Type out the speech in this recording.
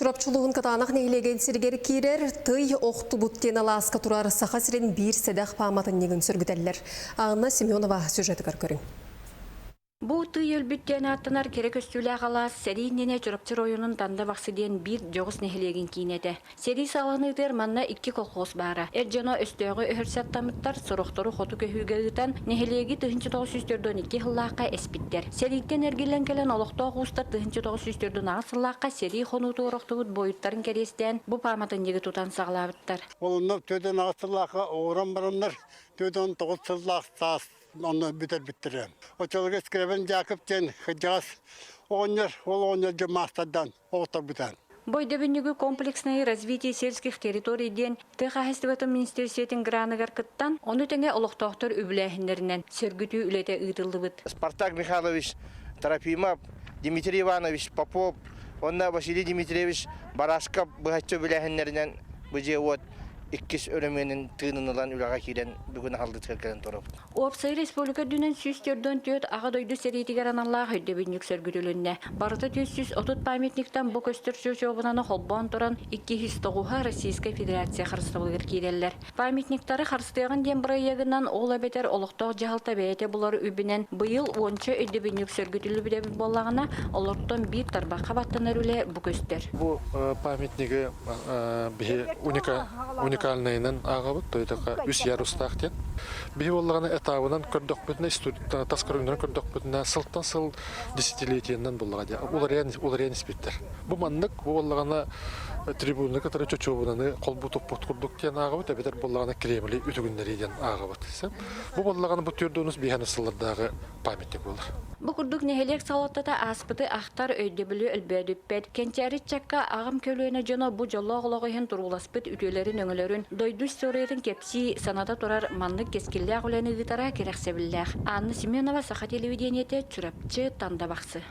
Чурапчы улууһун Кытаанах нэһилиэгин сиригэр киирэр Тый охтубут диэн алааска турар Саха сирин биир сэдэх пааматынньыгын сөргүтэллэр. Анна Семенова сюжетыгар көрүҥ. Бу тый өлбүт диэн ааттанар кэрэ көстүүлээх алаас сэрии иннинэ Чурапчы оройуонун Танда Бахсы диэн биир дьоҕус нэһилиэгин киинэ этэ. Сэрии саҕаланыытыгар манна икки колхоз баара. Эр дьоно өстөөҕү өһөрсө аттаммыттар, сорохтору хоту көһүүгэ ыытан, нэһилиэги 1942 сыллаахха эспиттэр. Сэрииттэн эргиллэн кэлэн олохтоох уустар 1948 сыллаахха сэрии хонуутугар охтубут буойуттарын кэриэстээн бу пааматынньыгы тутан саҕалаабыттар. Онно 48 сыллаахха оҥорон бараннар, 49 сыллаах саас онно бүтэрбиттэрэ. Оччолорго Скрябин Дьаакып диэн кырдьаҕас оҕонньор, ол оҕонньор дьон маастардаан оҕотторбута. Бу өйдөбүнньүгү «Комплексное развитие сельских территорий» диэн тыа хаһаайыстыбатын министиэристибэтин граныгар кыттан, ону тэҥэ олохтоохтор үбүлээһиннэринэн сөргүтүү үлэтэ ыытыллыбыт. Спартак Михайлович Трофимов, Дмитрий Иванович Попов уонна Василий Дмитриевич Барашков быһаччы үбүлээһиннэринэн бу дьиэ-уот иккис өрөмүөнүн тыынын ылан үлэҕэ киирэн бүгүн аһыллыытыгар кэлэн турабыт. Уопсай республика үрдүнэн 144 Аҕа дойду сэриитигэр аналлаах өйдөбүнньүк сөргүтүлүннэ. Барыта 430 памятниктан бу көстөр чочуобунаны холбоон туран 209 Российскай Федерация харыстабылыгар киирэллэр. Памятниктары харыстыаҕын диэн бырайыагынан ол эбэтэр олохтоох дьаһалта бэйэтэ булар үбүнэн быйыл уонча өйдөбүнньүк сөргүтүллүбүт эбит буоллаҕына, олортон биир тарбахха баттанар үлэ бу көстөр. Бу памятнигы биһи уникальнайынан ааҕабыт, то үс ярустаах диэн. Биһи буоллаҕына этабынан көрдөхпүтүнэ, тас көрүҥнэрин көрдөхпүтүнэ, сылтан сыл десятилетиеннэн буллаҕа диэн уларыйан уларыйан испиттэр. Бу маннык буоллаҕына трибунаны кытары чочуобунаны холбуу туппут курдук диэн ааҕабыт, эбэтэр буоллаҕына Кремли үтүгүннэрии диэн ааҕабыт. Бу буоллаҕына бу түөрт биһэн сыллардааҕы памятник буолар. Бу курдук нэһилиэк салалтата ааспыты ахтар өйдөбүлү өлбөөдүппэт. Кэнчээри ыччакка аҕам көлүөнэ дьоно бу дьоллоох олох иһин турууласпыт үтүөлэрин-өҥөлөрүн, дойду историятын кэпсии, саната турар маннык кэскиллээх үлэни ыытара кэрэхсэбиллээх. Анна Семенова, Саха телевидениетэ, Чурапчы, Танда Бахсы.